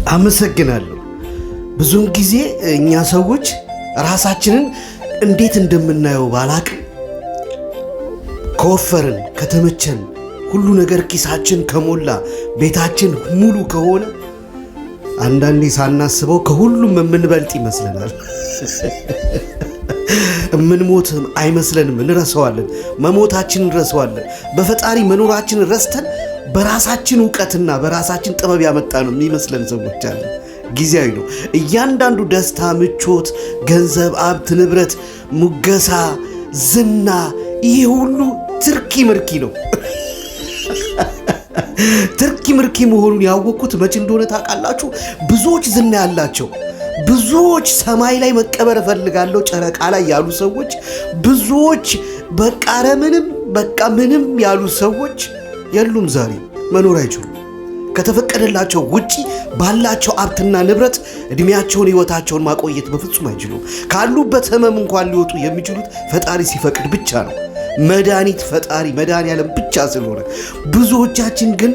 አመሰግናለሁ። ብዙውን ጊዜ እኛ ሰዎች ራሳችንን እንዴት እንደምናየው ባላቅም፣ ከወፈርን፣ ከተመቸን፣ ሁሉ ነገር ኪሳችን ከሞላ፣ ቤታችን ሙሉ ከሆነ አንዳንዴ ሳናስበው ከሁሉም የምንበልጥ ይመስለናል። የምንሞት አይመስለንም፣ እንረሳዋለን። መሞታችንን እንረሳዋለን። በፈጣሪ መኖራችንን ረስተን በራሳችን እውቀትና በራሳችን ጥበብ ያመጣ ነው የሚመስለን ሰዎች አለን። ጊዜያዊ ነው። እያንዳንዱ ደስታ፣ ምቾት፣ ገንዘብ፣ ሀብት፣ ንብረት፣ ሙገሳ፣ ዝና፣ ይሄ ሁሉ ትርኪ ምርኪ ነው። ትርኪ ምርኪ መሆኑን ያወቅኩት መቼ እንደሆነ ታውቃላችሁ? ብዙዎች ዝና ያላቸው፣ ብዙዎች ሰማይ ላይ መቀበር እፈልጋለሁ ጨረቃ ላይ ያሉ ሰዎች፣ ብዙዎች በቃ ኧረ ምንም በቃ ምንም ያሉ ሰዎች የሉም። ዛሬ መኖር አይችሉም። ከተፈቀደላቸው ውጪ ባላቸው ሀብትና ንብረት እድሜያቸውን ሕይወታቸውን ማቆየት በፍጹም አይችሉም። ካሉበት ህመም እንኳን ሊወጡ የሚችሉት ፈጣሪ ሲፈቅድ ብቻ ነው። መድኃኒት ፈጣሪ መድኃኔዓለም ብቻ ስለሆነ፣ ብዙዎቻችን ግን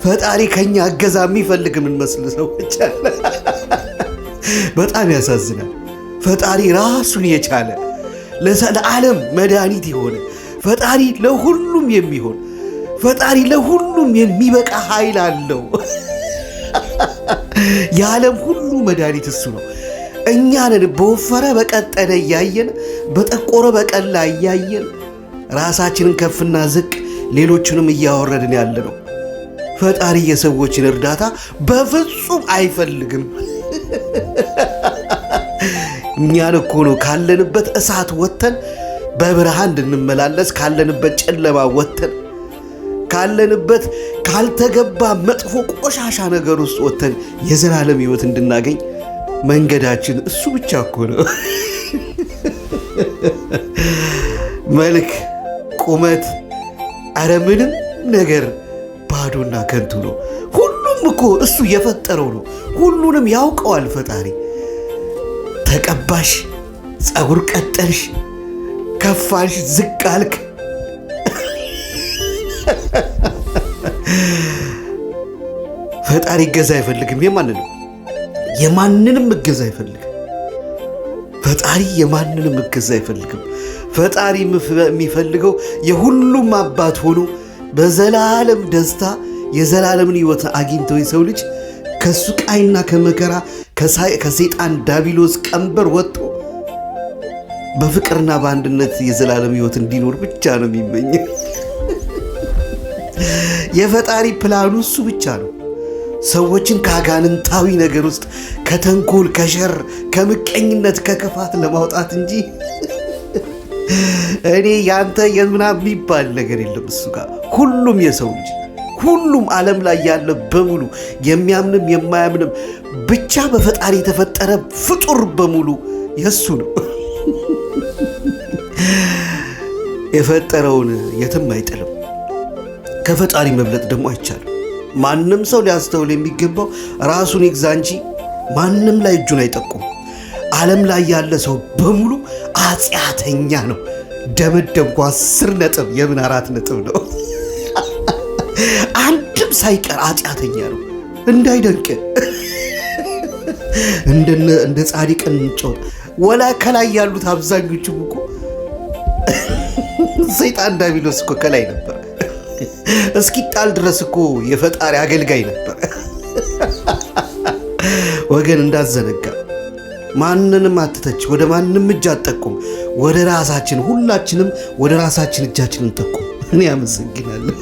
ፈጣሪ ከኛ እገዛ የሚፈልግ የምንመስል ሰዎች አለ። በጣም ያሳዝናል። ፈጣሪ ራሱን የቻለ፣ ለዓለም መድኃኒት የሆነ ፈጣሪ፣ ለሁሉም የሚሆን ፈጣሪ፣ ለሁሉም የሚበቃ ኃይል አለው። የዓለም ሁሉ መድኃኒት እሱ ነው። እኛንን በወፈረ በቀጠነ እያየን፣ በጠቆረ በቀላ እያየን ራሳችንን ከፍና ዝቅ ሌሎቹንም እያወረድን ያለ ነው። ፈጣሪ የሰዎችን እርዳታ በፍጹም አይፈልግም። እኛን እኮ ነው ካለንበት እሳት ወጥተን በብርሃን እንድንመላለስ፣ ካለንበት ጨለማ ወጥተን፣ ካለንበት ካልተገባ መጥፎ ቆሻሻ ነገር ውስጥ ወጥተን የዘላለም ሕይወት እንድናገኝ መንገዳችን እሱ ብቻ እኮ ነው። መልክ፣ ቁመት፣ አረ ምንም ነገር ባዶና ከንቱ ነው። ሁሉም እኮ እሱ የፈጠረው ነው። ሁሉንም ያውቀዋል ፈጣሪ። ተቀባሽ፣ ፀጉር ቀጠልሽ፣ ከፋልሽ፣ ዝቅ አልክ፣ ፈጣሪ እገዛ አይፈልግም። የማንንም የማንንም እገዛ አይፈልግም። ፈጣሪ የማንንም እገዛ አይፈልግም። ፈጣሪ የሚፈልገው የሁሉም አባት ሆኖ በዘላለም ደስታ የዘላለምን ሕይወት አግኝተው የሰው ልጅ ከስቃይና ከመከራ ከሰይጣን ዳቢሎስ ቀንበር ወጥቶ በፍቅርና በአንድነት የዘላለም ሕይወት እንዲኖር ብቻ ነው የሚመኝ። የፈጣሪ ፕላኑ እሱ ብቻ ነው። ሰዎችን ከአጋንንታዊ ነገር ውስጥ፣ ከተንኮል፣ ከሸር፣ ከምቀኝነት፣ ከክፋት ለማውጣት እንጂ እኔ ያንተ የምናምን የሚባል ነገር የለም እሱ ጋር። ሁሉም የሰው ልጅ፣ ሁሉም ዓለም ላይ ያለ በሙሉ፣ የሚያምንም የማያምንም፣ ብቻ በፈጣሪ የተፈጠረ ፍጡር በሙሉ የእሱ ነው። የፈጠረውን የትም አይጥልም። ከፈጣሪ መብለጥ ደግሞ አይቻልም። ማንም ሰው ሊያስተውል የሚገባው ራሱን ይግዛ እንጂ ማንም ላይ እጁን አይጠቁም። ዓለም ላይ ያለ ሰው በሙሉ ኃጢአተኛ ነው። ደመደምኩ። 10 ነጥብ የምን 4 ነጥብ ነው። አንድም ሳይቀር ኃጢአተኛ ነው። እንዳይደንቅ እንደ ጻድቅን እንጫወት። ወላ ከላይ ያሉት አብዛኞቹም እኮ፣ ሰይጣን ዳቢሎስ እኮ ከላይ ነበር። እስኪጣል ድረስ እኮ የፈጣሪ አገልጋይ ነበር። ወገን እንዳዘነጋ፣ ማንንም አትተች፣ ወደ ማንም እጅ አትጠቁም። ወደ ራሳችን፣ ሁላችንም ወደ ራሳችን እጃችንን ጠቁም። እኔ አመሰግናለሁ።